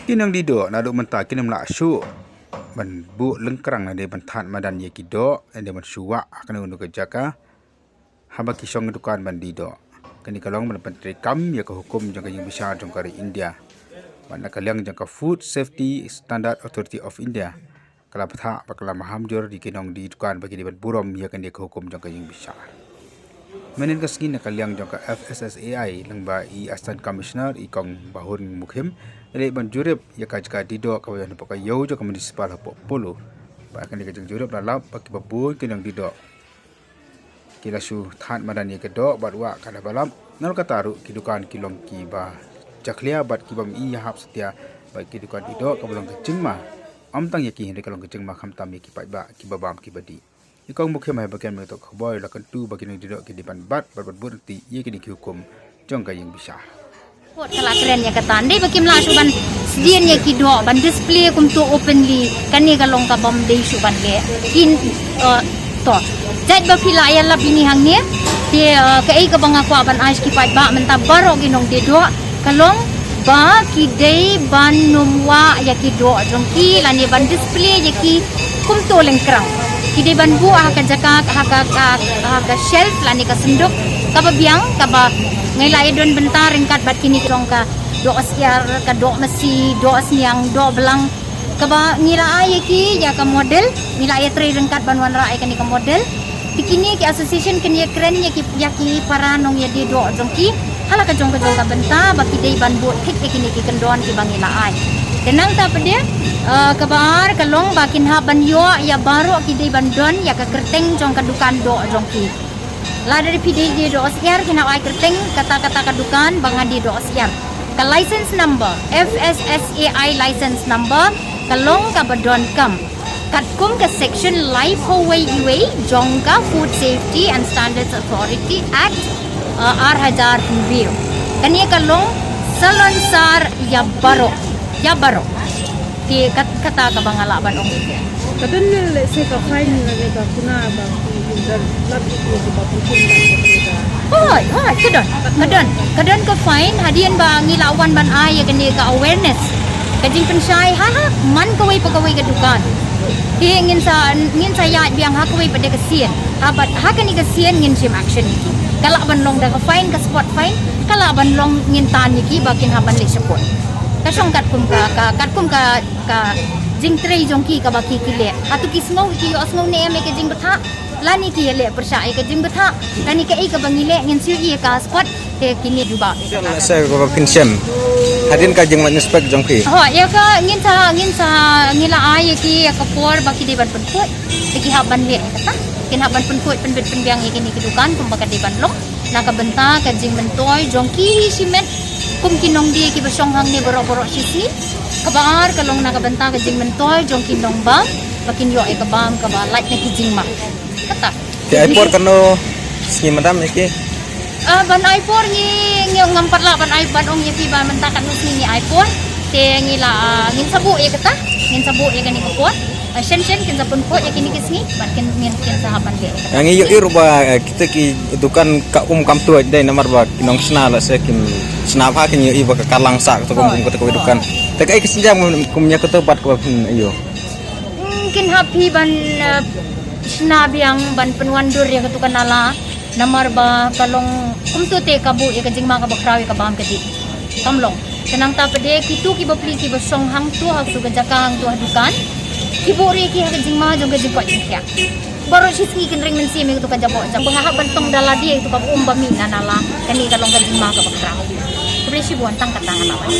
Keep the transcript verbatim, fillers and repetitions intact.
Ki nongdie doh naduh mynta kin ym lah shuh ban buh lyngkrang lane ban thad madan ïa ki doh lane ban shu wah ha kano kano ka jaka haba ki shong dukan ban die doh. Kane ka long ban pyntreikam ïa ka hukum jong ka ïing bishar jong ka ri India. Bad na ka liang jong ka Food Safety Standard Authority of India ka la bthah bad ka la maham jur ïa ki nongdie dukan ba ki dei ban burom ïa kane ka hukum jong ka ïing bishar. Mynhynnin ka sngi na ka liang jong ka F S S A I lyngba i Assistant Commissioner i Kong Bahun Mukhim, leit ban jurip ïa ka jaka die doh kaba don hapoh ka ïew jong ka municipal hapoh Polo. Bad kane ka jingjurip la lap ba kiba bun ki nongdie doh ki la shu thad madan ïa ka doh bad wah ka da ba lap. Nalor kata ruh ki dukan ki long kiba jakhlia bad kiba ym ïahap satia bad ki dukan die doh kaba long ka jingma. Ym tang ïa ki hynrei ka long ka jingma khamtam ïa ki paidbah kiba bam kiba dih. I Kong Mukhim ha kaba kren bad ki nongthoh khubor la kyntu ba ki nongdie doh ki dei ban bat bad ban bud ryntih ïa kine ki hukum jong ka ïing bishar. Kot ka la kren ïa kata, ym dei ba kim lah shuh ban sdien ïa ki doh ban display kumto openly. Kane ka long kaba ym dei shuh ban leh. Kin, eh, to, jait ba phi la ïalap ïa ngi hangne, te, eh, kaei kaba nga kwah ban ai sha ki paidbah mynta baroh ki nongdie doh ka long ba ki dei ban ym wah ïa ki doh jong ki lane ban display ïa ki kumto lyngkrang. Ki dei ban buh ha ka jaka, ha ka, ka, ha ka shelf lane ka synduk kaba biang, kaba ngi la ïa don bynta ryngkat bad kine ki jong ka doh syiar, ka doh masi, doh sniang, doh blang. Kaba ngi la ai ïa ki ïa ka model, ngi la ïa trei ryngkat ban wanrah ïa kane ka model. Te kine ki association kin ïa kren ïa ki, ïa ki para nongïadie doh jong ki ha la ka jong ka jong ka bynta ba ki dei ban buh thik ïa kine ki kyndon kiba ngi la ai. Te nangta pat de, eh, kaba ar ka long ba kin hap ban ïoh ïa baroh ki dei ban don ïa ka kyrteng jong ka dukan doh jong ki. Lada phi dei die doh syiar kin hap ai kyrteng kata kata ka dukan ba nga die doh syiar. Ka license number, F S S A I license number, ka long kaba donkam katkum ka section laiphew wei wei jong ka Food Safety and Standards Authority Act, uh, ar hajar hynriew. Kane ka long salonsar ïa baroh, ïa baroh. Te kat-, kata kaba nga lah ban ong. Ka don ne lehse ka fine lane ka kuna ba ki don lap ïa ki ba pynshim ba ki da. Hooid, hooid, ka don. Ka don. Ka don ka fine hadien ba ngi la wan ban ai ïa kane ka awareness. Ka jingpynshai ha, ha man kawei pa kawei ka dukan. Te ngin sa, ngin sa ïaid biang ha kawei pat de ka sien. Ha bad ha kane ka sien ngin shim action ïa ki. Ka lah ban long da ka fine, ka spot fine, ka lah ban long ngin tan ïa ki ba kin hap ban leit sha court. Ka shong katkum ka, ka, katkum ka, ka jingtrei jong ki kaba ki, ki leh. Hato ki sngew, ki ïohsngew ne em ïa ka jingbthah lane ki ïaleh pyrshah ïa ka jingbthah. Lane kaei kaba ngi leh ngin siew ïa ka spot. Te kine jubab. Lehse kaba phin shem hadien ka jingwan inspect jong phi. Hooid, ïa ka ngin sa, ngin sa, ngi la ai ïa ki ïa ka por ba ki dei ban pynkhuid. Te ki hap ban leh kata. Kin hap ban pynkhuid, pynbit pynbiang ïa kine ki dukan kumba ka dei ban long. Na ka bynta ka jingmyntoi jong ki shimet kum ki nongdie kiba shong hangne baroh baroh shisngi. Kaba ar ka long na ka bynta ka jingmyntoi jong ki nongbam ba kin ïoh ïa ka bam kaba lait na ki jingma. Kata. Te ai por kano sngi madam ïa ki? Ah, ban ai por ngi, ngi ngam pat lah ban ai, ban ong ïa phi ba mynta kano sngi ngi ai por. Te ngi la, ah, ngin sa buh ïa kata, ngin sa buh ïa kane ka por. Ah, shen shen kin sa pynkhuid ïa kine ki sngi bad kin, ngin, kin sa hap ban leh. Ah, ngi ïohi ruh ba, eh, kita ki dukan ka um kam tuid dei namar ba ki nongshna lehse kin shna bha, kin ïohi ba ka karlang sah kata ka um, kata kawei dukan. Te kaei ka sienjam kum ïa kata bad kaba phin ïoh. Hmm, kin hap phi ban, eh, shna biang ban pynwandur ïa katu ka nala. Namar ba ka long kumto te ka buh ïa ka jingma kaba khraw ïa ka bam ka dih. Kam long. Te nangta pat de kitu ki bapli kiba shong hangtu ha katu ka jaka, hangtu ha dukan, ki buh ruh ïa ki ha ka jingma jong ka jingkoit jingkhiah. Baroh shisngi kin ring mynsiem ïa katu ka jaboh jaka. Ba nga hap ban tong da lade ïa katu ka um ba mih na nala. Kane ka long ka jingma kaba khraw. Khublei shibun, tang kata nga la wan.